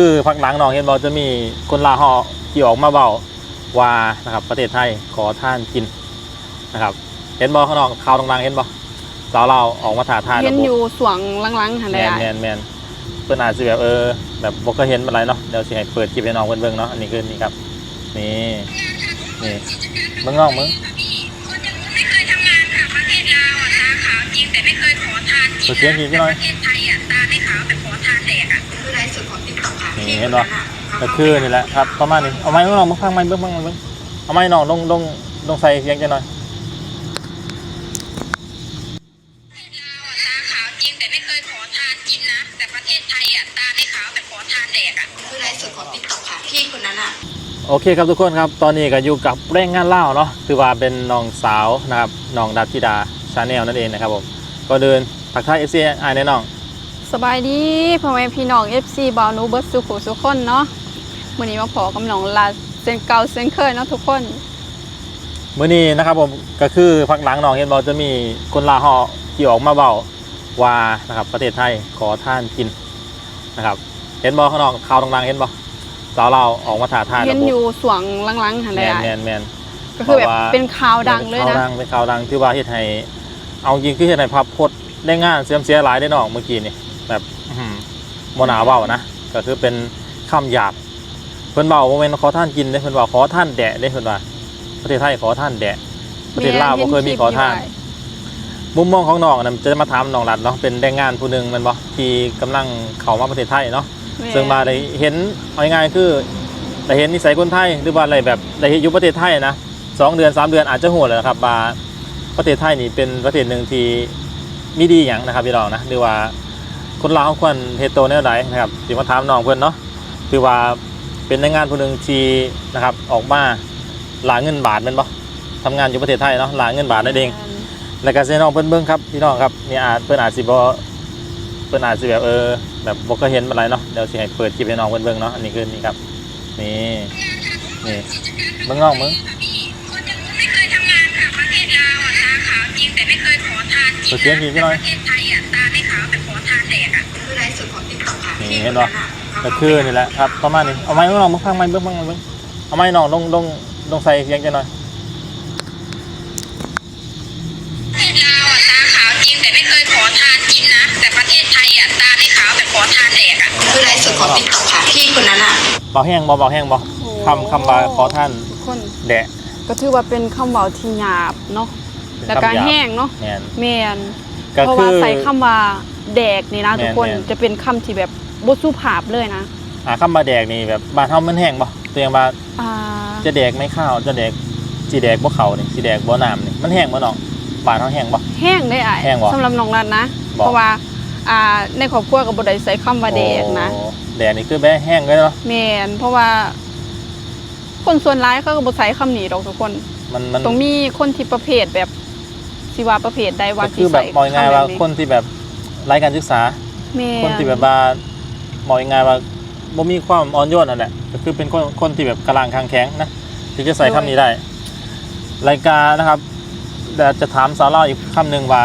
ຄືພັກຫຼັງນ້ອງເຫັນບໍ່ ຈະມີຄົນລາວເຮົາທີ່ອອກມາເວົ້າວ່ານະຄັບ ປະເທດໄທຂໍທານກິນນະຄັບ. ເຫັນບໍ່ນ້ອງ ຂ່າວດັງໆ ເຫັນບໍ່? ຊາວລາວອອກມາທ້າທາຍ ເຫັນຢູ່ຊ່ວງຫຼັງໆ ຫັ້ນແຫຼະ. ແມ່ນໆໆ ເພິ່ນອາດຊິແບບ ເອີ ແບບບໍ່ເຄີຍເຫັນປານໃດເນາະ. ດຽວຊິໃຫ້ເປີດຄລິບໃຫ້ນ້ອງເພິ່ນເບິ່ງເນາະ. ອັນນີ້ຄືນີ້ຄັບ ນີ້ ນີ້ ເບິ່ງນ້ອງເບິ່ງ ເປີດສຽງອີກຈັກໜ່ອຍ. ນີ້ເຫັນບໍ່? ກໍຄືນີ້ແຫຼະຄັບ ປະມານນີ້. ເອົາໄມໃຫ້ນ້ອງເບິ່ງ ຟັງໄມ ເບິ່ງ ຟັງໄມ ເບິ່ງ ເອົາໄມໃຫ້ນ້ອງ ລົງ ລົງ ລົງໃສ່ສຽງຈັກໜ່ອຍ. ໂອເຄຄັບທຸກຄົນຄັບ ຕອນນີ້ກໍຢູ່ກັບແຮງງານລາວເນາະ ຖືວ່າເປັນນ້ອງສາວນະຄັບ ນ້ອງດາບທິດາ Channel ນັ້ນເອງນະຄັບຜົມ. ກ່ອນອື່ນທັກທາຍ ເອັຟຊີ ອ້າຍແດ່ນ້ອງ. ສະບາຍດີພໍ່ແມ່ພີ່ນ້ອງ ເອັຟຊີ ບ່າວໜູເບິດສູ່ຜູ້ສູ່ຄົນເນາະ. ມື້ນີ້ມາພໍ້ກັບນ້ອງລັດເຊັ່ນເກົ່າເຊັ່ນເຄີຍເນາະທຸກຄົນ. ມື້ນີ້ນະຄັບຜົມ ກໍຄືພັກຫຼັງນ້ອງເຫັນບໍ່ ຈະມີຄົນລາວເຮົາທີ່ອອກມາເວົ້າວ່ານະຄັບ ປະເທດໄທຂໍທານກິນນະຄັບ. ເຫັນບໍ່ນ້ອງ ຂ່າວດັງໆ ເຫັນບໍ່? ຊາວລາວອອກມາທ້າທາຍ ເຫັນຢູ່ຊ່ວງຫຼັງໆ ຫັ້ນແຫຼະ. ແມ່ນໆໆ ກໍຄືແບບເປັນຂ່າວດັງເລີຍນະ ເປັນຂ່າວດັງ ເປັນຂ່າວດັງ ຖືວ່າເຮັດໃຫ້ ເອົາຈິງຄືເຮັດໃຫ້ພາບພົດແຮງງານເສື່ອມເສຍຫຼາຍເດ້ນ້ອງ. ມື້ກີ້ນີ້ແບບ ອື ບໍ່ໜ້າເວົ້ານະ ກໍຄືເປັນຄຳຫຍາບ. ເພິ່ນເວົ້າບໍ່ແມ່ນຂໍທານກິນເດ້ ເພິ່ນເວົ້າຂໍທານແດະເດ້ ເພິ່ນວ່າປະເທດໄທຂໍທານແດະ ປະເທດລາວບໍ່ເຄີຍມີຂໍທານ. ມຸມມອງຂອງນ້ອງນັ້ນ ຈະມາຖາມນ້ອງລັດເນາະ ເປັນແຮງງານຜູ້ໜຶ່ງແມ່ນບໍ່ ທີ່ກຳລັງເຂົ້າມາປະເທດໄທເນາະ. ເຊິ່ງວ່າໄດ້ເຫັນ ເອົາງ່າຍໆ ຄືໄດ້ເຫັນນິໄສຄົນໄທ ຫຼືວ່າໄດ້ແບບໄດ້ເຮັດຢູ່ປະເທດໄທນະ ສອງເດືອນສາມເດືອນ ອາດຈະຮູ້ແລ້ວນະຄັບວ່າ ປະເທດໄທນີ້ເປັນປະເທດໜຶ່ງທີ່ມີດີຫຍັງນະຄັບພີ່ນ້ອງນະ ຫຼືວ່າຄົນລາວເຮົາຄວນເຮັດໂຕແນວໃດນະຄັບ. ຊິມາຖາມນ້ອງເພິ່ນເນາະ ຖືວ່າເປັນແຮງງານຜູ້ໜຶ່ງທີ່ນະຄັບ ອອກມາລ່າເງິນບາດແມ່ນບໍ່? ທຳງານຢູ່ປະເທດໄທເນາະ ລ່າເງິນບາດນັ້ນເອງ. ແມ່ນ ແລ້ວກໍຊິໃຫ້ນ້ອງເພິ່ນເບິ່ງຄັບ ພີ່ນ້ອງຄັບ. ນີ້ອາດ ເພິ່ນອາດຊິບໍ່ ເພິ່ນອາດຊິແບບ ເອີ ແບບບໍ່ເຄີຍເຫັນປານໃດເນາະ. ດຽວຊິໃຫ້ເປີດຄລິບໃຫ້ນ້ອງເພິ່ນເບິ່ງເນາະ. ອັນນີ້ຄືນີ້ຄັບ ນີ້ ນີ້ ເບິ່ງນ້ອງເບິ່ງ ເປີດສຽງອີກຈັກໜ່ອຍ. ນີ້ເຫັນບໍ່? ກໍຄືນີ້ແຫຼະຄັບ ປະມານນີ້. ເອົາໄມໃຫ້ນ້ອງເບິ່ງ ຟັງໄມເບິ່ງ ຟັງໄມເບິ່ງ ເອົາໄມໃຫ້ນ້ອງ ລົງ ລົງ ລົງໃສ່ສຽງຈັກໜ່ອຍ. ປະເທດລາວອະ ຕາຂາວຈິງ ແຕ່ໄມ່ເຄີຍຂໍທານກິນນະ ແຕ່ປະເທດໄທອະ ຕາໄດ້ຂາວ ແຕ່ຂໍທານແດກອະ. ຄືໄລສົດຂອງ TikTok ຄ່ະ ພີ່ຄົນນັ້ນນະ. ເວົ້າແຮງບໍ່? ເວົ້າແຮງບໍ່? ໂອ້ ຄຳ ຄຳວ່າຂໍທານ ທຸກຄົນ ແດກ ກໍຖືວ່າເປັນຄຳເວົ້າທີ່ຫຍາບເນາະ ແລ້ວກໍແຮງເນາະ. ແມ່ນ ແມ່ນ ກໍ ເພາະວ່າ ຄື ໃຊ້ຄຳວ່າແດກນີ້ນະ ແມ່ນ ທຸກຄົນ ແມ່ນ ຈະເປັນຄຳທີ່ແບບບໍ່ສຸພາບເລີຍນະ. ອ່າ ຄຳວ່າແດກນີ້ແບບບ້ານເຮົາມັນແຮງບໍ່? ຕົວຢ່າງວ່າ ອ່າ ຈະແດກໄມ້ຂາວ ຈະແດກ ຊິແດກບໍ່ເຂົ້ານີ້ ຊິແດກບໍ່ນ້ຳນີ້ ມັນແຮງບໍ່ນ້ອງ? ບ້ານເຮົາແຮງບໍ່? ແຮງເດ້ອ້າຍ. ແຮງບໍ່? ສຳລັບນ້ອງລັດນະ ເພາະວ່າ ອ່າ ໃນຄອບຄົວກໍບໍ່ໄດ້ໃຊ້ຄຳວ່າແດກນະ. ໂອ້ ແດກນີ້ຄືແບບແຮງເລີຍເນາະ. ແມ່ນ ເພາະວ່າຄົນສ່ວນຫຼາຍເຂົາກໍບໍ່ໃຊ້ຄຳນີ້ດອກທຸກຄົນ. ມັນ ມັນ ຕ້ອງມີຄົນທີ່ປະເພດແບບ ຊິວ່າປະເພດໃດວ່າ ກໍຄືແບບ ຊິໃຊ້ ເວົ້າງ່າຍໆວ່າ ຄຳແບບນີ້ ຄົນທີ່ແບບໄຮ້ການສຶກສາ. ແມ່ນ ຄົນທີ່ແບບວ່າ ເວົ້າງ່າຍໆວ່າ ບໍ່ມີຄວາມອ່ອນໂຍນນັ້ນແຫຼະ ກໍຄືເປັນຄົນ ຄົນທີ່ແບບກະລ່າງຂ້າງແຂງນະ ທີ່ຈະໃຊ້ຄຳນີ້ໄດ້. ໂດຍ ລາຍການນະຄັບ ແລະ ຈະຖາມສາວລາວອີກຄຳໜຶ່ງວ່າ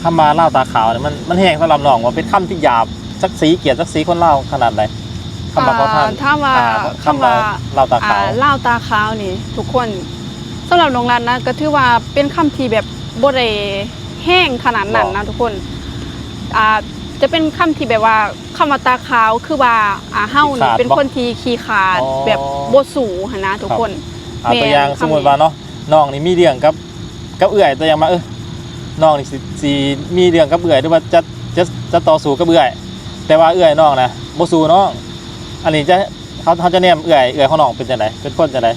ຄຳວ່າລາວຕາຂາວນີ້ ມັນ ມັນແຮງສຳລັບນ້ອງບໍ່? ເປັນຄຳທີ່ຫຍາບສັກສີ ກຽດສັກສີຄົນລາວຂະໜາດໃດ? ຄຳວ່າ ອ່າ ຂໍທານ ຖ້າວ່າ ອ່າ ຄຳວ່າ ຄຳວ່າລາວຕາຂາວ ອ່າ ລາວຕາຂາວນີ້ ທຸກຄົນ ສຳລັບນ້ອງລັດນະ ກໍຖືວ່າເປັນຄຳທີ່ແບບບໍ່ໄດ້ແຮງຂະໜາດນັ້ນນະ ບໍ່ ທຸກຄົນ. ອ່າ ຈະເປັນຄຳທີ່ແບບວ່າ ຄຳວ່າຕາຂາວ ຄືວ່າ ອ່າ ເຮົານີ້ເປັນຄົນທີ່ຂີ້ຂາດ ອໍ ແບບບໍ່ສູ້ຫັ້ນນະ ທຸກຄົນ. ຍົກຕົວຢ່າງ ແມ່ນ ສົມມຸດວ່າເນາະ ນ້ອງນີ້ມີເລື່ອງກັບ ກັບເອື້ອຍ ຕົວຢ່າງວ່າ ເອີ ນ້ອງນີ້ຊິ ຊິມີເລື່ອງກັບເອື້ອຍ ຫຼືວ່າຈະ ຈະ ຈະຕໍ່ສູ້ກັບເອື້ອຍ ແຕ່ວ່າເອື້ອຍນ້ອງນະບໍ່ສູ້ນ້ອງ ອັນນີ້ຈະ ເຮົາ ເຮົາຈະແນມເອື້ອຍ ເອື້ອຍຂອງນ້ອງເປັນຈັ່ງໃດ? ເປັນຄົນຈັ່ງໃດ?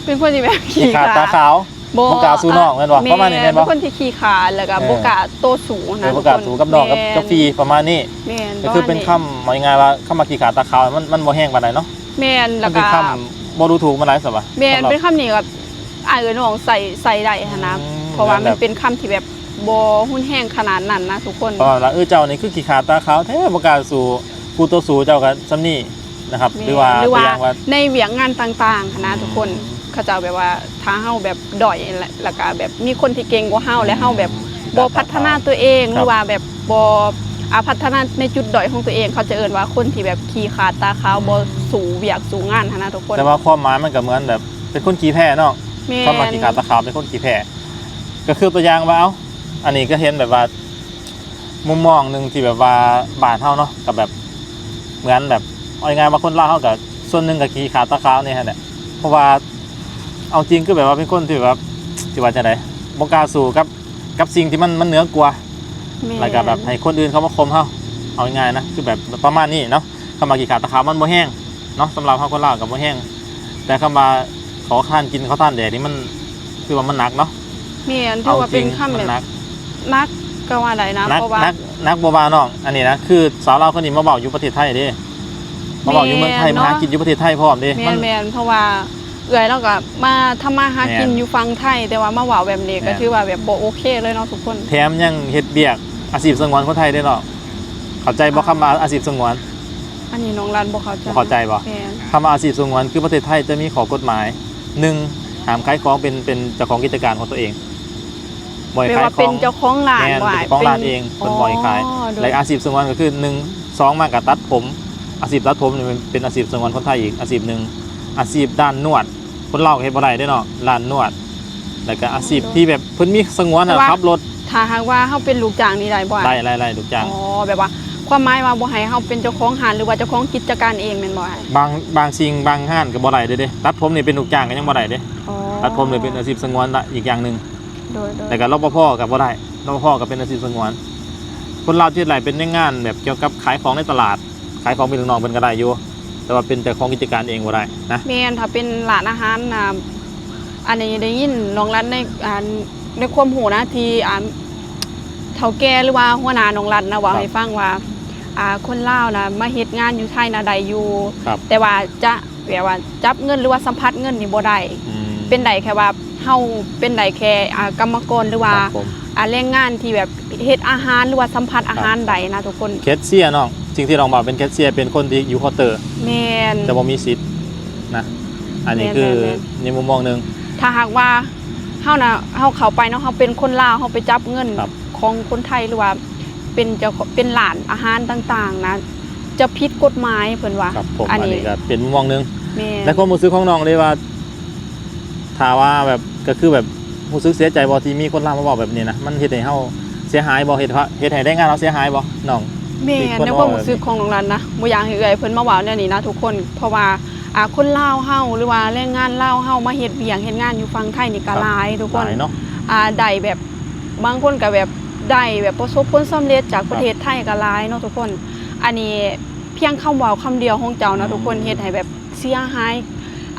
ເປັນຄົນທີ່ແບບຂີ້ຂາດ ຂີ້ຂາດຕາຂາວ ບໍ່ ບໍ່ກ້າສູ້ນ້ອງ ອ່າ ແມ່ນບໍ່? ແມ່ນ ປະມານນີ້ແມ່ນບໍ່? ເປັນຄົນທີ່ຂີ້ຂາດ ແລ້ວກໍ ເອີ ບໍ່ກ້າຕໍ່ສູ້ນະ ເອີ ບໍ່ກ້າສູ້ກັບນ້ອງ ກັບ ແມ່ນ ກັບພີ່ ປະມານນີ້. ແມ່ນ ກໍຄືເປັນຄຳ ເວົ້າງ່າຍໆວ່າ ຄຳວ່າຂີ້ຂາດຕາຂາວ ມັນ ມັນບໍ່ແຮງປານໃດເນາະ. ແມ່ນ ແລ້ວກໍ ມັນເປັນຄຳບໍ່ດູຖູກມັນຫຼາຍຊະຫວາ? ແມ່ນ ສຳລັບ ເປັນຄຳນີ້ແບບ ອ້າຍເອື້ອຍນ້ອງໃຊ້ ໃຊ້ໄດ້ຫັ້ນນະ ອືມ ເພາະວ່າມັນເປັນຄຳທີ່ແບບບໍ່ຮຸນແຮງຂະໜາດນັ້ນນະທຸກຄົນ. ປະມານວ່າ ເອີ ເຈົ້ານີ້ຄືຂີ້ຂາດຕາຂາວແທ້ ບໍ່ກ້າສູ້ ຄູ່ຕໍ່ສູ້ເຈົ້າກໍສ່ຳນີ້ນະຄັບ. ແມ່ນ ຫຼືວ່າ ຫຼືວ່າ ຕົວຢ່າງວ່າ ໃນວຽກງານຕ່າງໆຫັ້ນນະ ອືມ ທຸກຄົນ ເຂົາເຈົ້າແບບວ່າ ຖ້າເຮົາແບບດ້ອຍ ແລ້ວກໍແບບມີຄົນທີ່ເກັ່ງກວ່າເຮົາ ແລ້ວເຮົາແບບ ອືມ ບໍ່ພັດທະນາຕົວເອງ ຄັບ ຫຼືວ່າແບບບໍ່ ອາ ພັດທະນາໃນຈຸດດ້ອຍຂອງຕົວເອງ ເຂົາຈະເອີ້ນວ່າຄົນທີ່ແບບຂີ້ຂາດຕາຂາວ ອືມ ບໍ່ສູ້ວຽກສູ້ງານຫັ້ນນະທຸກຄົນ. ແຕ່ວ່າຄວາມໝາຍມັນກໍເໝືອນແບບເປັນຄົນຂີ້ແພ້ເນາະ. ແມ່ນ. ຄຳວ່າຂີ້ຂາດຕາຂາວເປັນຄົນຂີ້ແພ້ ກໍຄືຕົວຢ່າງວ່າ ເອົ້າ ອັນນີ້ກໍເຫັນແບບວ່າ ມຸມມອງໜຶ່ງທີ່ແບບວ່າບ້ານເຮົາເນາະ ກໍແບບເໝືອນແບບ ເອົາງ່າຍໆວ່າຄົນລາວເຮົາກໍສ່ວນໜຶ່ງກໍຂີ້ຂາດຕາຂາວແດ່ຫັ້ນແຫຼະ. ເພາະວ່າເອົາຈິງຄືແບບວ່າເປັນຄົນທີ່ແບບ ຊິວ່າຈັ່ງໃດ ບໍ່ກ້າສູ້ກັບ ກັບສິ່ງທີ່ມັນ ມັນເໜືອກວ່າ ແມ່ນ. ແລ້ວກໍແບບໃຫ້ຄົນອື່ນເຂົ້າມາຂົ່ມເຮົາ ເອົາງ່າຍໆນະ ຄືແບບປະມານນີ້ເນາະ. ຄຳວ່າຂີ້ຂາດຕາຂາວມັນບໍ່ແຮງເນາະ ສຳລັບເຮົາຄົນລາວກໍບໍ່ແຮງ ແຕ່ຄຳວ່າຂໍທານກິນຂໍທານແດ່ນີ້ມັນ ຄືວ່າມັນໜັກເນາະ. ແມ່ນ ຖືວ່າເປັນຄຳແບບ ເອົາຈິງມັນໜັກ ໜັກກໍວ່າໄດ້ນະ ໜັກ ເພາະວ່າ ໜັກ ໜັກບໍ່ວ່ານ້ອງ ອັນນີ້ນະ ຄືສາວລາວຄົນນີ້ມາເວົ້າຢູ່ປະເທດໄທເດ້ ມາເວົ້າຢູ່ເມືອງໄທ ແມ່ນເນາະ ມາຫາກິນຢູ່ປະເທດໄທພ້ອມເດ້. ແມ່ນ ມັນ ແມ່ນ ເພາະວ່າເອື້ອຍລາວກໍມາທຳມາຫາກິນ ແມ່ນ ຢູ່ຝັ່ງໄທ ແຕ່ວ່າມາເວົ້າແບບນີ້ ແມ່ນ ກໍຖືວ່າແບບບໍ່ໂອເຄເລີຍເນາະທຸກຄົນ. ແຖມຍັງເຮັດວຽກອາຊີບສະຫງວນຄົນໄທເດ້ເນາະ. ເຂົ້າໃຈບໍ່ ອ່າ ຄຳວ່າອາຊີບສະຫງວນ? ອັນນີ້ນ້ອງລັນບໍ່ເຂົ້າໃຈ. ບໍ່ເຂົ້າໃຈບໍ່? ແມ່ນ. ຄຳວ່າອາຊີບສະຫງວນ ຄືປະເທດໄທຈະມີຂໍ້ກົດໝາຍ ໜຶ່ງ ຫ້າມຂາຍຂອງເປັນ ເປັນເຈົ້າຂອງກິດຈະການຂອງຕົວເອງ ບໍ່ໃຫ້ຂາຍຂອງ ແບບວ່າເປັນເຈົ້າຂອງຮ້ານ. ແມ່ນ ບໍ່ໃຫ້ ເປັນເຈົ້າຂອງຮ້ານເອງ ເປັນ ອໍ ເປັນບໍ່ໃຫ້ຂາຍ. ໂດຍ ແລະ ອາຊີບສະຫງວນກໍຄື ໜຶ່ງ ສອງ ມາກໍຕັດຜົມ ອາຊີບຕັດຜົມນີ້ເປັນອາຊີບສະຫງວນຄົນໄທອີກອາຊີບໜຶ່ງ. ອາຊີບດ້ານນວດ ຄົນລາວກໍເຮັດບໍ່ໄດ້ເດ້ເນາະ ຮ້ານນວດ ແລ້ວກໍອາຊີບ ໂດຍ ທີ່ແບບເພິ່ນມີສະຫງວນນະ ແຕ່ວ່າ ຂັບລົດ. ຖ້າຫາກວ່າເຮົາເປັນລູກຈ້າງນີ້ໄດ້ບໍ່? ໄດ້ ໄດ້ ໄດ້ ລູກຈ້າງ. ອໍ ແບບວ່າຄວາມໝາຍວ່າບໍ່ໃຫ້ເຮົາເປັນເຈົ້າຂອງຮ້ານ ຫຼືວ່າເຈົ້າຂອງກິດຈະການເອງແມ່ນບໍ່ອ້າຍ? ບາງ ບາງສິ່ງບາງຮ້ານກໍບໍ່ໄດ້ເດ້ ຕັດຜົມນີ້ເປັນລູກຈ້າງກໍຍັງບໍ່ໄດ້ເດ້. ອໍ ຕັດຜົມນີ້ເປັນອາຊີບສະຫງວນລະ ອີກຢ່າງໜຶ່ງ. ໂດຍ ໂດຍ. ແລ້ວກໍ ລປພ ກໍບໍ່ໄດ້ ລປພ ກໍເປັນອາຊີບສະຫງວນ. ຄົນລາວຈະເຮັດໄດ້ເປັນແຮງງານແບບກ່ຽວກັບຂາຍຂອງໃນຕະຫຼາດ ຂາຍຂອງພີ່ນ້ອງເພິ່ນກໍໄດ້ຢູ່ ແຕ່ວ່າເປັນເຈົ້າຂອງກິດຈະການເອງບໍ່ໄດ້ນະ. ແມ່ນ ຖ້າເປັນຮ້ານອາຫານນະ ອັນນີ້ໄດ້ຍິນນ້ອງລັນໃນ ອ່າ ໃນຄວາມຮູ້ນະ ທີ່ ອ່າ ເຖົ້າແກ່ ຫຼືວ່າຫົວໜ້ານ້ອງລັນນະ ເວົ້າໃຫ້ຟັງວ່າ ອ່າ ຄົນລາວນະມາເຮັດງານຢູ່ໄທນະໄດ້ຢູ່ ແຕ່ວ່າຈະ ແບບວ່າຈັບເງິນ ຫຼືວ່າສຳຜັດເງິນນີ້ບໍ່ໄດ້. ອືມ ເປັນໄດ້ແຄ່ວ່າ ເຮົາເປັນໄດ້ແຄ່ ອ່າ ກຳມະກອນ ຫຼືວ່າ ອ່າ ແຮງງານທີ່ແບບເຮັດອາຫານ ຫຼືວ່າສຳຜັດອາຫານໄດ້ນະທຸກຄົນ. ແຄຊເຊຍເນາະ ສິ່ງທີ່ນ້ອງເວົ້າເປັນແຄຊເຊຍ ເປັນຄົນທີ່ຢູ່ເຄົາເຕີ. ແມ່ນ. ຈະບໍ່ມີສິດນະ ອັນນີ້ຄື ແມ່ນໆໆ ໃນມຸມມອງໜຶ່ງ. ຖ້າຫາກວ່າເຮົານະ ເຮົາເຂົ້າໄປເນາະ ເຮົາເປັນຄົນລາວ ເຮົາໄປຈັບເງິນ ຂອງຄົນໄທ ຫຼືວ່າເປັນເຈົ້າ ເປັນຮ້ານອາຫານຕ່າງໆນະ ຈະຜິດກົດໝາຍເພິ່ນວ່າ. ອັນນີ້ກໍເປັນມຸມມອງໜຶ່ງ. ແມ່ນ. ໃນຄວາມຮູ້ສຶກຂອງນ້ອງເລີຍວ່າ ຖ້າວ່າແບບ ກໍຄືແບບຮູ້ສຶກເສຍໃຈບໍ່ ທີ່ມີຄົນລາວມາເວົ້າແບບນີ້ນະ? ມັນເຮັດໃຫ້ເຮົາເສຍຫາຍບໍ່? ເຮັດ ເຮັດໃຫ້ແຮງງານເຮົາເສຍຫາຍບໍ່ນ້ອງ? ແມ່ນ. ໃນຄວາມຮູ້ສຶກຂອງນ້ອງລັນນະ ບໍ່ຢາກໃຫ້ເອື້ອຍເພິ່ນມາເວົ້າແນວນີ້ນະທຸກຄົນ ເພາະວ່າ ອ່າ ຄົນລາວເຮົາ ຫຼືວ່າແຮງງານລາວເຮົາມາເຮັດວຽກເຮັດງານຢູ່ຝັ່ງໄທນີ້ກໍຫຼາຍທຸກຄົນ. ອ່າ ໄດ້ແບບ ບາງຄົນກໍແບບໄດ້ແບບປະສົບຜົນສຳເລັດຈາກປະເທດໄທກໍຫຼາຍເນາະທຸກຄົນ. ອັນນີ້ພຽງຄຳເວົ້າຄຳດຽວຂອງເຈົ້າເນາະທຸກຄົນ ເຮັດໃຫ້ແບບເສຍຫາຍ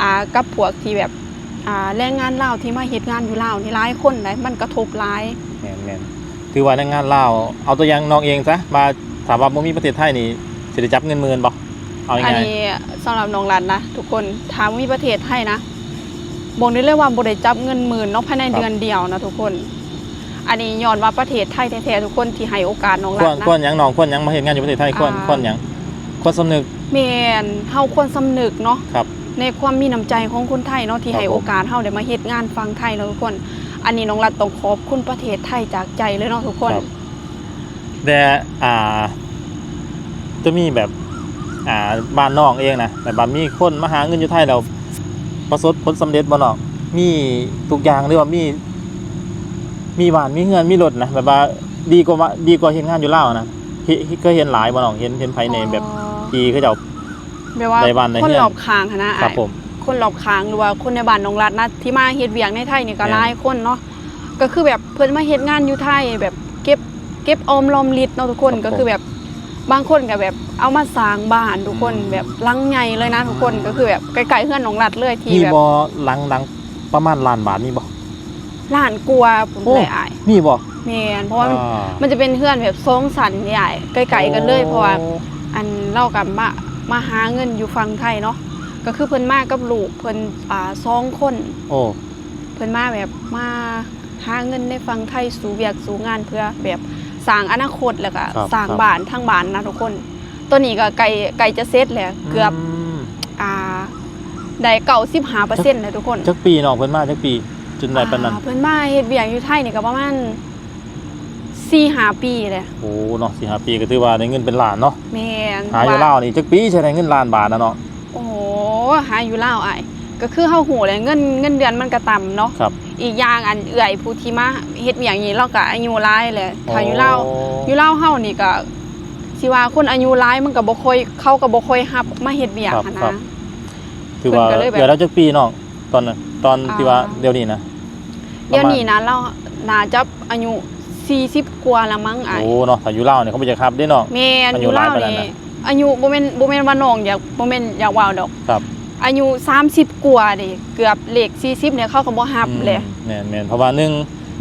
ອ່າ ກັບພວກທີ່ແບບ ອ່າ ແຮງງານລາວທີ່ມາເຮັດງານຢູ່ລາວນີ້ຫຼາຍຄົນໃດ໋ ມັນກະທົບຫຼາຍ. ແມ່ນໆ ຖືວ່າແຮງງານລາວ ເອົາຕົວຢ່າງນ້ອງເອງຊະ ວ່າຖ້າວ່າບໍ່ມີປະເທດໄທນີ້ ຊິໄດ້ຈັບເງິນໝື່ນບໍ່? ເອົາງ່າຍໆ ອັນນີ້ສຳລັບນ້ອງລັນນະທຸກຄົນ ຖ້າບໍ່ມີປະເທດໄທນະ ບອກໄດ້ເລີຍວ່າບໍ່ໄດ້ຈັບເງິນໝື່ນເນາະ ພາຍໃນເດືອນດຽວນະທຸກຄົນ. ອັນນີ້ຍ້ອນວ່າປະເທດໄທແທ້ໆ ທຸກຄົນທີ່ໃຫ້ໂອກາດນ້ອງລັນນະ. ຄວນຫຍັງນ້ອງ ຄວນຫຍັງມາເຮັດງານຢູ່ປະເທດໄທ? ຄວນ ອ່າ ຄວນຫຍັງ? ຄວນສຳນຶກ. ແມ່ນ ເຮົາຄວນສຳນຶກເນາະ ໃນຄວາມມີນ້ຳໃຈຂອງຄົນໄທເນາະ ທີ່ໃຫ້ໂອກາດເຮົາໄດ້ມາເຮັດງານຝັ່ງໄທເນາະທຸກຄົນ. ອັນນີ້ນ້ອງລັນຕ້ອງຂອບຄຸນປະເທດໄທຈາກໃຈເລີຍເນາະທຸກຄົນ. ແຕ່ ອ່າ ຈະມີແບບ ອ່າ ບ້ານນ້ອງເອງນະ ແບບວ່າມີຄົນມາຫາເງິນຢູ່ໄທແລ້ວປະສົບຜົນສຳເລັດບໍ່ນ້ອງ? ມີທຸກຢ່າງ ຫຼືວ່າມີ ມີບ້ານ ມີເຮືອນ ມີລົດນະ ແບບວ່າດີກວ່າ ດີກວ່າເຮັດງານຢູ່ລາວນະ ເຄີຍເຫັນຫຼາຍບໍ່ນ້ອງ? ເຫັນ ເຫັນໃຜແດ່ ແບບທີ່ເຂົາເຈົ້າ ແບບວ່າ ໄດ້ບ້ານໄດ້ເຮືອນ ຄົນລອບຂ້າງຫັ້ນນະ. ຄັບ ອ້າຍ ຄົນລອບຂ້າງ ຫຼືວ່າຄົນໃນບ້ານນ້ອງລັນນະ ທີ່ມາເຮັດວຽກໃນໄທນີ້ກໍຫຼາຍຄົນເນາະ ກໍຄືແບບ ເພິ່ນມາເຮັດງານຢູ່ໄທ ແບບເກັບ ເກັບອອມລອມລິດເນາະທຸກຄົນ. ກໍຄືແບບບາງຄົນກໍແບບເອົາມາສ້າງບ້ານທຸກຄົນ ແບບຫຼັງໃຫຍ່ເລີຍນະທຸກຄົນ. ກໍຄືແບບໃກ້ໆເຮືອນນ້ອງລັນເລີຍ ທີ່ແບບ ມີບໍ່ ຫຼັງ ຫຼັງປະມານລ້ານບາດ ມີບໍ່? ລ້ານກວ່າພຸ້ນແຫຼະອ້າຍ. ມີບໍ່? ແມ່ນ ເພາະວ່າມັນຈະເປັນເຮືອນແບບສອງຊັ້ນເດ້ອ້າຍ ໃກ້ໆກັນເລີຍ. ເພາະວ່າ ອັນ ລາວກໍມາ ມາຫາເງິນຢູ່ຝັ່ງໄທເນາະ ກໍຄືເພິ່ນມາກັບລູກເພິ່ນ ອ່າ ສອງຄົນ. ເພິ່ນມາແບບມາ ຫາເງິນໃນຝັ່ງໄທ ສູ້ວຽກສູ້ງານເພື່ອແບບສ້າງອະນາຄົດ ແລ້ວກະສ້າງບ້ານທາງບ້ານນະທຸກຄົນ. ຕອນນີ້ກໍໃກ້ ໃກ້ຈະເສັດແລ້ວ ເກືອບ ອ່າ ໄດ້ເກົ້າສິບຫ້າເປີເຊັນແລ້ວທຸກຄົນ. ຈັກປີນ້ອງ ເພິ່ນມາຈັກປີ ຈົນໄດ້ປານນັ້ນ? ອ່າ ເພິ່ນມາເຮັດວຽກຢູ່ໄທນີ້ກໍປະມານ ສີ່ຫ້າປີແຫຼະ. ໂອ້ ເນາະ ສີ່ຫ້າປີກໍຖືວ່າໄດ້ເງິນເປັນລ້ານເນາະ. ແມ່ນ. ຫາຢູ່ລາວນີ້ຈັກປີຊິໄດ້ເງິນລ້ານບາດນະເນາະ? ໂອ້ ຫາຢູ່ລາວອ້າຍ ກໍຄືເຮົາຮູ້ແຫຼະ ເງິນ ເງິນເດືອນມັນກໍຕ່ຳເນາະ. ອີກຢ່າງ ອັນເອື້ອຍຜູ້ທີ່ມາເຮັດວຽກນີ້ ລາວກໍອາຍຸຫຼາຍແຫຼະ. ຖ້າຢູ່ລາວ ຢູ່ລາວເຮົານີ້ກໍຊິວ່າຄົນອາຍຸຫຼາຍມັນກໍບໍ່ຄ່ອຍ ເຂົາກໍບໍ່ຄ່ອຍຮັບມາເຮັດວຽກຫັ້ນນະ. ຖືວ່າເອື້ອຍລາວຈັກປີນ້ອງ ຕອນນັ້ນ ຕອນທີ່ວ່າດຽວນີ້ນະ? ດຽວນີ້ນະ ລາວໜ້າຈະອາຍຸສີ່ສິບກວ່າລະມັງອ້າຍ. ໂອ້ ເນາະ ຖ້າຢູ່ລາວນີ້ເຂົາບໍ່ຢາກຮັບເດ້ເນາະ. ແມ່ນ ຢູ່ລາວນີ້ອາຍຸ ບໍ່ແມ່ນ ບໍ່ແມ່ນວ່ານ້ອງຢາກ ບໍ່ແມ່ນຢາກເວົ້າດອກ ອາຍຸສາມສິບກວ່າເດ້ ເກືອບເລກສີ່ສິບນີ້ເຂົາກໍບໍ່ຮັບແຫຼະ. ແມ່ນໆ ເພາະວ່າໜຶ່ງ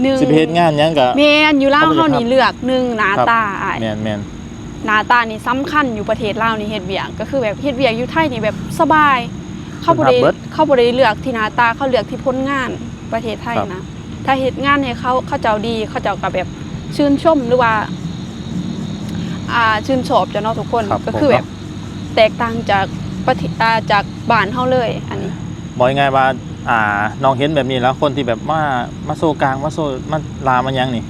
ໜຶ່ງ ຊິໄປເຮັດງານຫຍັງກໍ ແມ່ນ ຢູ່ລາວເຮົານີ້ເລືອກ ໜຶ່ງ ໜ້າຕາອ້າຍ. ແມ່ນໆ ໜ້າຕານີ້ສຳຄັນຢູ່ປະເທດລາວນີ້ ເຮັດວຽກກໍຄືແບບເຮັດວຽກຢູ່ໄທນີ້ແບບສະບາຍ ເຂົາບໍ່ໄດ້ ເຂົາບໍ່ໄດ້ເລືອກທີ່ໜ້າຕາ ເຂົາເລືອກທີ່ຜົນງານ. ປະເທດໄທນະ ຖ້າເຮັດງານໃຫ້ເຂົາ ເຂົາເຈົ້າດີ ເຂົາເຈົ້າກໍແບບຊື່ນຊົມ ຫຼືວ່າ ອ່າ ຊື່ນຊອບເຈົ້າເນາະທຸກຄົນ. ກໍຄືແບບແຕກຕ່າງຈາກປະເທດ ອ່າ ຈາກບ້ານເຮົາເລີຍອັນນີ້. ເວົ້າງ່າຍໆວ່າ ອ່າ ນ້ອງເຫັນແບບນີ້ແລ້ວ ຄົນທີ່ແບບມາ ມາໂຊກາງ ມາໂຊ ມາລາມາຫຍັງນີ້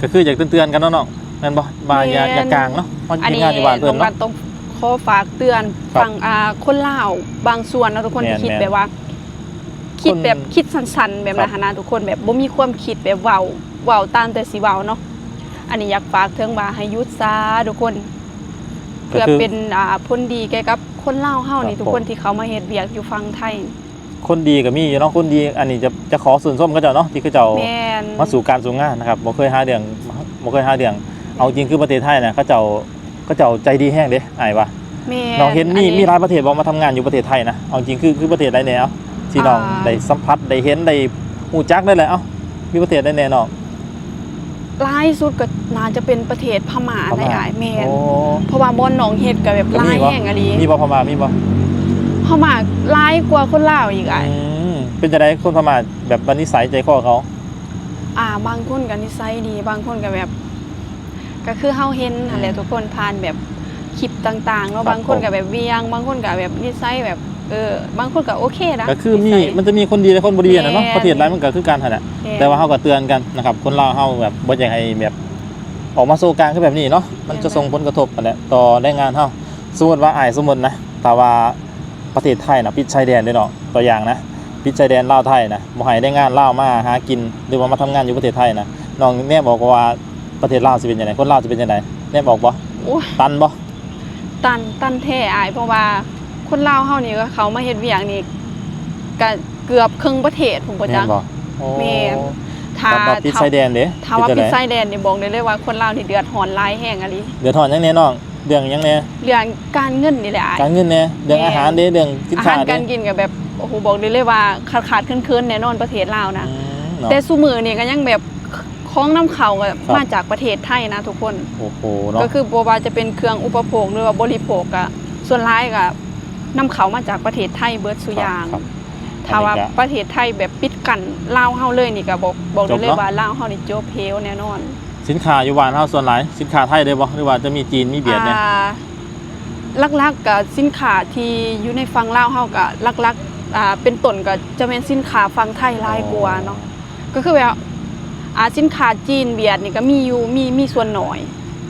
ກໍຄືຢາກເຕືອນໆກັນເນາະນ້ອງ ແມ່ນບໍ່? ວ່າຢ່າ ຢ່າກາງເນາະ ເຮົາເຮັດງານຢູ່ບ້ານເພິ່ນເນາະ. ອັນນີ້ນ້ອງກໍຕ້ອງຂໍຝາກເຕືອນຝັ່ງ ອ່າ ຄົນລາວບາງສ່ວນເນາະທຸກຄົນ ທີ່ຄິດແບບວ່າ ຄິດແບບ ຄິດສັ້ນໆແບບນັ້ນຫັ້ນນະທຸກຄົນ ແບບບໍ່ມີຄວາມຄິດ ແບບເວົ້າ ເວົ້າຕາມແຕ່ຊິເວົ້າເນາະ. ອັນນີ້ຢາກຝາກເຖິງວ່າໃຫ້ຢຸດຊະທຸກຄົນ ເພື່ອເປັນ ອ່າ ຜົນດີແກ່ກັບຄົນລາວເຮົານີ້ທຸກຄົນ ທີ່ເຂົ້າມາເຮັດວຽກຢູ່ຝັ່ງໄທ. ຄົນດີກໍມີຢູ່ເນາະ ຄົນດີ ອັນນີ້ຈະ ຈະຂໍຊື່ນຊົມເຂົາເຈົ້າເນາະ ທີ່ເຂົາເຈົ້າມາສູ້ການສູ້ງານນະຄັບ ບໍ່ເຄີຍຫາເລື່ອງ ບໍ່ເຄີຍຫາເລື່ອງ. ເອົາຈິງຄືປະເທດໄທນະ ເຂົາເຈົ້າ ເຂົາເຈົ້າໃຈດີແຮງເດ້ ອ້າຍວ່າເນາະ. ເຫັນມີ ມີຫຼາຍປະເທດບໍ່ ມາທຳງານຢູ່ປະເທດໄທນະ? ເອົາຈິງຄື ຄືປະເທດໃດແດ່ ທີ່ນ້ອງໄດ້ສຳຜັດ ໄດ້ເຫັນ ໄດ້ຮູ້ຈັກໄດ້ແຫຼະ. ເອົ້າ ມີປະເທດໃດແດ່ນ້ອງ? ຫຼາຍສຸດກໍໜ້າຈະເປັນປະເທດພະມ້າໄດ໋ອ້າຍ. ແມ່ນ ເພາະວ່າບ່ອນນ້ອງເຮັດກໍແບບຫຼາຍແຮງອີ່ຫຼີ. ມີບໍ່ພະມ້າ ມີບໍ່? ພະມ້າຫຼາຍກວ່າຄົນລາວອີກອ້າຍ. ເປັນຈັ່ງໃດຄົນພະມ້າ ແບບວ່ານິໄສໃຈຄໍເຂົາ? ອ່າ ບາງຄົນກໍນິໄສດີ ບາງຄົນກໍແບບ ກໍຄືເຮົາເຫັນຫັ້ນແຫຼະທຸກຄົນ ຜ່ານແບບຄລິບຕ່າງໆເນາະ. ບາງຄົນກໍແບບວ່ຽງ ບາງຄົນກໍແບບນິໄສແບບ ເອີ ບາງຄົນກໍໂອເຄນະ. ກໍຄືມີ ມັນຈະມີຄົນດີ ແລະ ຄົນບໍ່ດີຫັ້ນນະເນາະ. ປະເທດໃດມັນກໍຄືກັນຫັ້ນແຫຼະ ແຕ່ວ່າເຮົາກໍເຕືອນກັນນະຄັບ ຄົນລາວເຮົາແບບບໍ່ຢາກໃຫ້ແບບອອກມາໂຊກາງຄືແບບນີ້ເນາະ ມັນຈະສົ່ງຜົນກະທົບຫັ້ນແຫຼະຕໍ່ແຮງງານເຮົາ. ສົມມຸດວ່າ ອ້າຍ ສົມມຸດນະ ຖ້າວ່າປະເທດໄທນະປິດຊາຍແດນເດ້ເນາະ ຕົວຢ່າງນະ ປິດຊາຍແດນລາວໄທນະ ບໍ່ໃຫ້ແຮງງານລາວມາຫາກິນ ຫຼືວ່າມາທຳງານຢູ່ປະເທດໄທນະ ນ້ອງແນມອອກບໍ່ວ່າ ປະເທດລາວຊິເປັນຈັ່ງໃດ? ຄົນລາວຊິເປັນຈັ່ງໃດ? ແນມອອກບໍ່? ໂອ້ຍ ຕັນບໍ່? ຕັນ ຕັນແທ້ອ້າຍ ເພາະວ່າຄົນລາວເຮົານີ້ກໍເຂົ້າມາເຮັດວຽກນີ້ ກະເກືອບເຄິ່ງປະເທດພຸ້ນບໍ່ຈັກ. ແມ່ນບໍ່? ໂອ້ ແມ່ນ. ຖ້າ ຖ້າວ່າປິດຊາຍແດນເດ້? ຖ້າວ່າປິດຊາຍແດນນີ້ ບອກໄດ້ເລີຍວ່າຄົນລາວນີ້ເດືອດຮ້ອນຫຼາຍແຮງອີ່ຫຼີ. ເດືອດຮ້ອນຫຍັງແດ່ນ້ອງ? ເລື່ອງຫຍັງແດ່? ເລື່ອງການເງິນນີ້ແຫຼະອ້າຍ. ການເງິນແດ່? ເລື່ອງອາຫານເດ້? ເລື່ອງສິນຄ້າເດ້? ອາຫານການກິນກໍແບບ ໂອ້ໂຫ ບອກໄດ້ເລີຍວ່າຂາດໆເຂີນໆແນ່ນອນປະເທດລາວນະ. ແຕ່ຊຸມື້ນີ້ກໍຍັງແບບ ຂອງນຳເຂົ້າກໍມາຈາກປະເທດໄທນະທຸກຄົນ. ໂອ້ໂຫ ເນາະ ກໍຄືບໍ່ວ່າຈະເປັນເຄື່ອງອຸປະໂພກ ຫຼືວ່າບໍລິໂພກ ກໍສ່ວນຫຼາຍກໍນຳເຂົ້າມາຈາກປະເທດໄທເບິດສູ່ຢ່າງ. ຖ້າວ່າປະເທດໄທແບບປິດກັ້ນລາວເຮົາເລີຍນີ້ ກໍບອກ ບອກໄດ້ເລີຍວ່າລາວເຮົານີ້ຈົບເຫວແນ່ນອນ. ສິນຄ້າຢູ່ບ້ານເຮົາສ່ວນຫຼາຍສິນຄ້າໄທເດ້ບໍ່ ຫຼືວ່າຈະມີຈີນ ມີຫວຽດແດ່? ອ່າ ຫຼັກໆກໍສິນຄ້າທີ່ຢູ່ໃນຝັ່ງລາວເຮົາກໍຫຼັກໆ ອ່າ ເປັນຕົ້ນກໍຈະແມ່ນສິນຄ້າຝັ່ງໄທຫຼາຍກວ່າເນາະ. ກໍຄືແບບ ອ່າ ສິນຄ້າຈີນຫວຽດນີ້ກໍມີຢູ່ ມີ ມີສ່ວນໜ້ອຍ.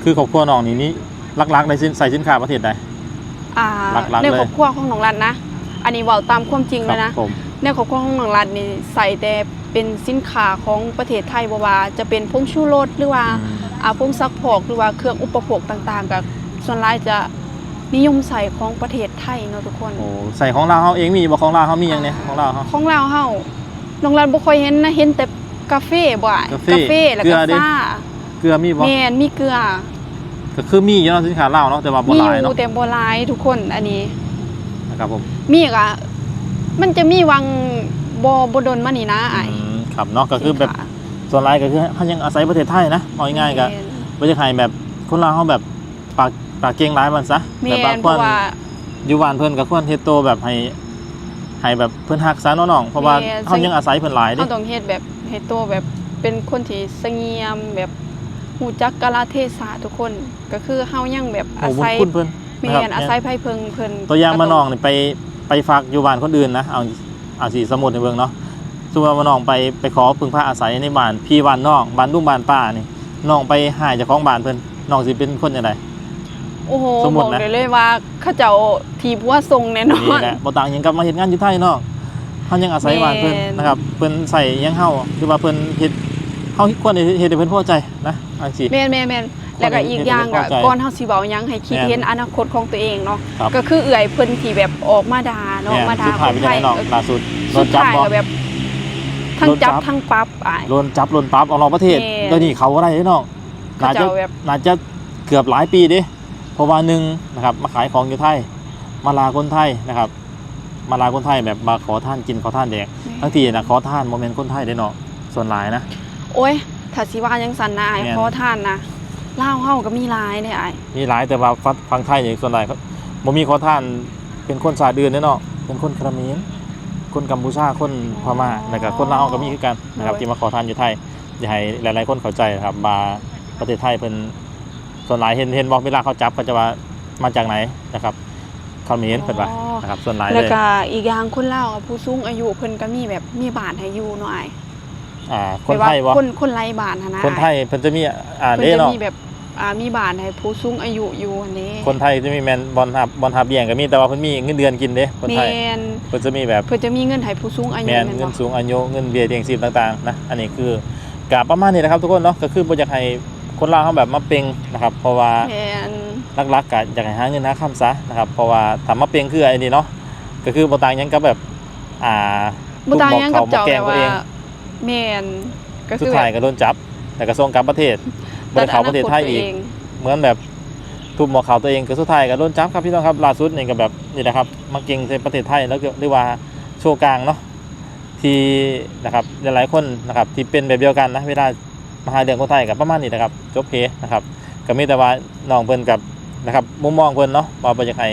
ຄືຄອບຄົວນ້ອງນີ້ ນີ້ຫຼັກໆໄດ້ໃຊ້ສິນຄ້າປະເທດໃດ? ອ່າ ໃນຄອບຄົວຂອງນ້ອງລັດນະ ອັນນີ້ເວົ້າຕາມຄວາມຈິງເລີຍນະ ໃນຄອບຄົວຂອງນ້ອງລັດນີ້ໃຊ້ແຕ່ເປັນສິນຄ້າຂອງປະເທດໄທ ບໍ່ວ່າຈະເປັນຜົງຊູລົດ ຫຼືວ່າ ອ່າ ຜົງຊັກຟອກ ຫຼືວ່າເຄື່ອງອຸປະໂພກຕ່າງໆ ກໍສ່ວນຫຼາຍຈະນິຍົມໃຊ້ຂອງປະເທດໄທເນາະທຸກຄົນ. ໂອ້ ໃຊ້ຂອງລາວເຮົາເອງມີບໍ່? ຂອງລາວເຮົາມີຫຍັງແດ່? ຂອງລາວເຮົາ ຂອງລາວເຮົາ ນ້ອງລັດບໍ່ຄ່ອຍເຫັນນະ ເຫັນແຕ່ກາເຟບໍ່? ກາເຟ ກາເຟ ແລ້ວກໍຊາ. ເກືອມີບໍ່? ແມ່ນ ມີເກືອ. ກໍຄືມີຢູ່ເນາະ ສິນຄ້າລາວເນາະ ແຕ່ວ່າບໍ່ຫຼາຍເນາະ. ມີຢູ່ ແຕ່ບໍ່ຫຼາຍທຸກຄົນ ອັນນີ້ນະຄັບຜົມ. ມີກໍ ມັນຈະມີຫວ່າງບໍ່ ບໍ່ດົນມານີ້ນະອ້າຍ. ອືມ ຄັບເນາະ ກໍຄືແບບສ່ວນຫຼາຍກໍຄືເຮົາຍັງອາໄສປະເທດໄທນະ ເວົ້າງ່າຍໆກໍບໍ່ຢາກໃຫ້ແບບຄົນລາວເຮົາແບບ ປາກ ປາກເກັ່ງຫຼາຍວ່າຊັ້ນຊະ. ແມ່ນ ແບບວ່າຄວນ ເພາະວ່າຢູ່ບ້ານເພິ່ນກໍຄວນເຮັດໂຕແບບໃຫ້ ໃຫ້ແບບເພິ່ນຮັກຊະເນາະນ້ອງ ເພາະວ່າເຮົາຍັງອາໄສເພິ່ນຫຼາຍເດ້. ເຮົາຕ້ອງເຮັດແບບໃຫ້ໂຕແບບເປັນຄົນທີ່ສະຫງຽມ ແບບຮູ້ຈັກກາລະເທສະທຸກຄົນ ກໍຄືເຮົາຍັງແບບອາໄສ ແມ່ນ ອາໄສໄພເພິ່ງເພິ່ນ. ຕົວຢ່າງວ່ານ້ອງນີ້ໄປ ໄປຝາກຢູ່ບ້ານຄົນອື່ນນະ ເອົາ ເອົາຊິສົມມຸດໃຫ້ເບິ່ງເນາະ ສົມມຸດວ່ານ້ອງໄປ ໄປຂໍເພິ່ງພາອາໄສໃນບ້ານພີ່ບ້ານນ້ອງ ບ້ານລຸງບ້ານປ້ານີ້ ນ້ອງໄປຮ້າຍເຈົ້າຂອງບ້ານເພິ່ນ ນ້ອງຊິເປັນຄົນຈັ່ງໃດ? ໂອ້ໂຫ ສມມຸດນະ ບອກໄດ້ເລີຍວ່າເຂົາເຈົ້າຖີບຫົວສົ່ງແນ່ນອນ. ນີ້ແຫຼະ ບໍ່ຕ່າງຫຍັງກັບມາເຮັດງານຢູ່ໄທເນາະ ເຮົາຍັງອາໄສບ້ານເພິ່ນ ແມ່ນ ນະຄັບ ເພິ່ນໃຊ້ຫຍັງເຮົາ ຫຼືວ່າເພິ່ນເຮັດ ເຮົາຄວນໄດ້ເຮັດໃຫ້ເພິ່ນພໍໃຈນະ ຈັ່ງຊີ້. ແມ່ນໆໆ ແລ້ວກໍອີກຢ່າງກໍ ຄວນເຮັດໃຫ້ເພິ່ນພໍໃຈ ກ່ອນເຮົາຊິເວົ້າຫຍັງ ໃຫ້ຄິດເຫັນ ແມ່ນ ອະນາຄົດຂອງຕົວເອງເນາະ ກໍຄືເອື້ອຍເພິ່ນທີ່ແບບອອກມາດ່າເນາະ ແມ່ນ ມາດ່າ ສຸດທ້າຍເປັນຈັ່ງໃດນ້ອງ? ຫຼ້າສຸດ ສຸດທ້າຍກໍແບບ ໂດນຈັບບໍ່? ທັງຈັບທັງປັບອ້າຍ ໂດນຈັບໂດນປັບ ອອກນອກປະເທດ. ແມ່ນ ດຽວນີ້ເຂົ້າບໍ່ໄດ້ເດ້ນ້ອງ ໜ້າຈະ ໜ້າຈະເກືອບຫຼາຍປີເດ້ ເພາະວ່າໜຶ່ງນະຄັບ ມາຂາຍຂອງຢູ່ໄທ ມາລ່າຄົນໄທນະຄັບ ມາລ່າຄົນໄທ ແບບມາຂໍທານກິນຂໍທານແດກ ແມ່ນ ທັງທີ່ນະ ຂໍທານບໍ່ແມ່ນຄົນໄທເດ້ເນາະ ສ່ວນຫຼາຍນະ. ໂອ້ຍ ຖ້າຊິວ່າຈັ່ງຊັ້ນນະອ້າຍ ແມ່ນ ຂໍທານນະ ລາວເຮົາກໍມີຫຼາຍເດ້ອ້າຍ. ມີຫຼາຍ ແຕ່ວ່າຝັ່ງ ຝັ່ງໄທນີ້ສ່ວນຫຼາຍບໍ່ມີຂໍທານ ເປັນຄົນຊາດອື່ນເດ້ເນາະ ເປັນຄົນຂະເໝນ ຄົນກຳປູຊາ ຄົນພະມ້າ ອໍ ແລ້ວກໍຄົນລາວເຮົາກໍມີຄືກັນນະຄັບ ໂດຍ ທີ່ມາຂໍທານຢູ່ໄທ. ຢາກໃຫ້ຫຼາຍໆຄົນເຂົ້າໃຈນະຄັບ ວ່າປະເທດໄທເພິ່ນ ສ່ວນຫຼາຍເຫັນ ເຫັນບໍ່ ເວລາເຂົາຈັບ ເຂົາຈະວ່າມາຈາກໃດນະຄັບ ຂະເໝນເພິ່ນວ່າ ອໍ ນະຄັບ ສ່ວນຫຼາຍເລີຍ. ແລ້ວກະອີກຢ່າງຄົນລາວ ຜູ້ສູງອາຍຸເພິ່ນກໍມີແບບ ມີບ້ານໃຫ້ຢູ່ເນາະອ້າຍ. ອ່າ ຄົນໄທບໍ່? ຄົນ ຄົນໄຮ້ບ້ານຫັ້ນນະ ຄົນໄທເພິ່ນຈະມີ ອ່າ ເພິ່ນຈະມີແບບ ອ່າ ມີບ້ານໃຫ້ຜູ້ສູງອາຍຸຢູ່ຫັ້ນເດ້. ຄົນໄທຈະມີແມ່ນບ່ອນຮັບ ບ່ອນຮັບລ້ຽງກໍມີ ແຕ່ວ່າເພິ່ນມີເງິນເດືອນກິນເດ້ ຄົນໄທ. ແມ່ນ ເພິ່ນຈະມີແບບ ເພິ່ນຈະມີເງິນໃຫ້ຜູ້ສູງອາຍຸ ແມ່ນ ແມ່ນບໍ່? ເງິນສູງອາຍຸ ເງິນເບ້ຍລ້ຽງຊີບຕ່າງໆນະ. ອັນນີ້ຄື ກະປະມານນີ້ແຫຼະຄັບທຸກຄົນເນາະ ກໍຄືບໍ່ຢາກໃຫ້ຄົນລາວເຮົາແບບມາເປັ່ງນະຄັບ ເພາະວ່າ ແມ່ນ ຫຼັກໆກໍຢາກໃຫ້ຫາເງິນຫາຄຳຊະນະຄັບ ເພາະວ່າຖ້າມາເປັ່ງຄືໄອ້ນີ້ເນາະ ກໍຄືບໍ່ຕ່າງຫຍັງກັບແບບ ອ່າ ທຸບໝໍ້ເຂົ້າໝໍ້ແກງຕົວເອງ. ແມ່ນ ກໍຄື ສຸດທ້າຍກໍໂດນຈັບ ແລ້ວກໍສົ່ງກັບປະເທດ ບໍ່ໄດ້ເຂົ້າປະເທດໄທອີກ ເໝືອນແບບທຸບໝໍ້ເຂົ້າຕົວເອງ ກໍສຸດທ້າຍກໍໂດນຈັບຄັບ ພີ່ນ້ອງຄັບ. ລ່າສຸດນີ້ກໍແບບນີ້ແຫຼະຄັບ ມາເກັ່ງໃສ່ປະເທດໄທ ແລ້ວກໍ ຫຼືວ່າໂຊກາງເນາະ ທີ່ນະຄັບ ຫຼາຍໆຄົນນະຄັບ ທີ່ເປັນແບບດຽວກັນນະ ເວລາມາຫາເລື່ອງຄົນໄທ ກໍປະມານນີ້ແຫຼະຄັບ ຈົບເພນະຄັບ. ກໍມີແຕ່ວ່ານ້ອງເພິ່ນກັບນະຄັບ ມຸມມອງເພິ່ນເນາະ ວ່າບໍ່ຢາກໃຫ້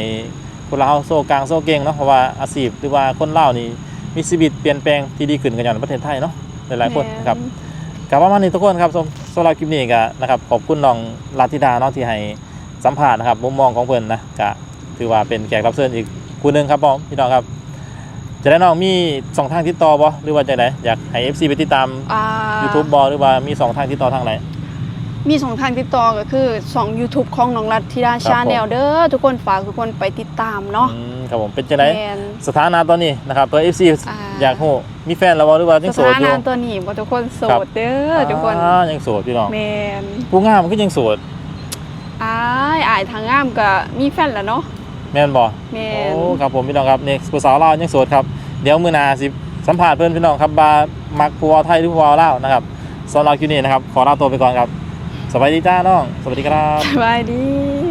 ຄົນລາວເຮົາໂຊກາງໂຊເກັ່ງເນາະ ເພາະວ່າອາຊີບ ຫຼືວ່າຄົນລາວນີ້ມີຊີວິດປ່ຽນແປງທີ່ດີຂຶ້ນ ກໍຍ້ອນປະເທດໄທເນາະ ຫຼາຍໆຄົນນະຄັບ. ແມ່ນ ກໍປະມານນີ້ທຸກຄົນຄັບ ສຳ ສຳລັບຄລິບນີ້ກໍນະຄັບ ຂອບຄຸນນ້ອງລັດທິດາເນາະ ທີ່ໃຫ້ສຳພາດນະຄັບ ມຸມມອງຂອງເພິ່ນນະ ກໍ ຖືວ່າເປັນແຂກຮັບເຊີນອີກຜູ້ໜຶ່ງຄັບ ພີ່ນ້ອງຄັບ. ຈະໄດ້ ນ້ອງມີຊ່ອງທາງຕິດຕໍ່ບໍ່ ຫຼືວ່າຈັ່ງໃດ? ຢາກໃຫ້ເອັຟຊີໄປຕິດຕາມ ອ່າ ຢູທູບບໍ່ ຫຼືວ່າມີຊ່ອງທາງຕິດຕໍ່ທາງໃດ? ມີຊ່ອງທາງຕິດຕໍ່ກໍຄືຊ່ອງຢູທູບຂອງນ້ອງລັດທິດາ ແຊນແນວ ເດີທຸກຄົນ ຝາກທຸກຄົນໄປຕິດຕາມເນາະ. ອືມ ຄັບຜົມ ເປັນຈັ່ງໃດ ແມ່ນ ສະຖານະຕອນນີ້ນະຄັບ ເພື່ອເອັຟຊີ ອ່າ ຢາກຮູ້ ມີແຟນແລ້ວບໍ່ ຫຼືວ່າຍັງໂສດຢູ່? ສະຖານະຕອນນີ້ບໍ່ ທຸກຄົນ ໂສດເດີທຸກຄົນ. ອ່າ ຍັງໂສດພີ່ນ້ອງ. ແມ່ນ ຜູ້ງາມຄືຍັງໂສດ. ອ້າຍ ອ້າຍ ຖ້າງາມກໍມີແຟນແລ້ວເນາະ. ແມ່ນບໍ່? ແມ່ນ. ໂອ້ ຄັບຜົມ ພີ່ນ້ອງຄັບ ນີ້ຜູ້ສາວລາວຍັງໂສດຄັບ. ດຽວມື້ໜ້າຊິສຳພາດເພິ່ນ ພີ່ນ້ອງຄັບ ວ່າມັກຜູ້ເວົ້າໄທ ຫຼື ຜູ້ເວົ້າລາວນະຄັບ. ສຳລັບຄລິບນີ້ນະຄັບ ຂໍລາຕົວໄປກ່ອນຄັບ. ສະບາຍດີຈ້ານ້ອງ. ສະຫວັດດີຄັບ. ສະບາຍດີ.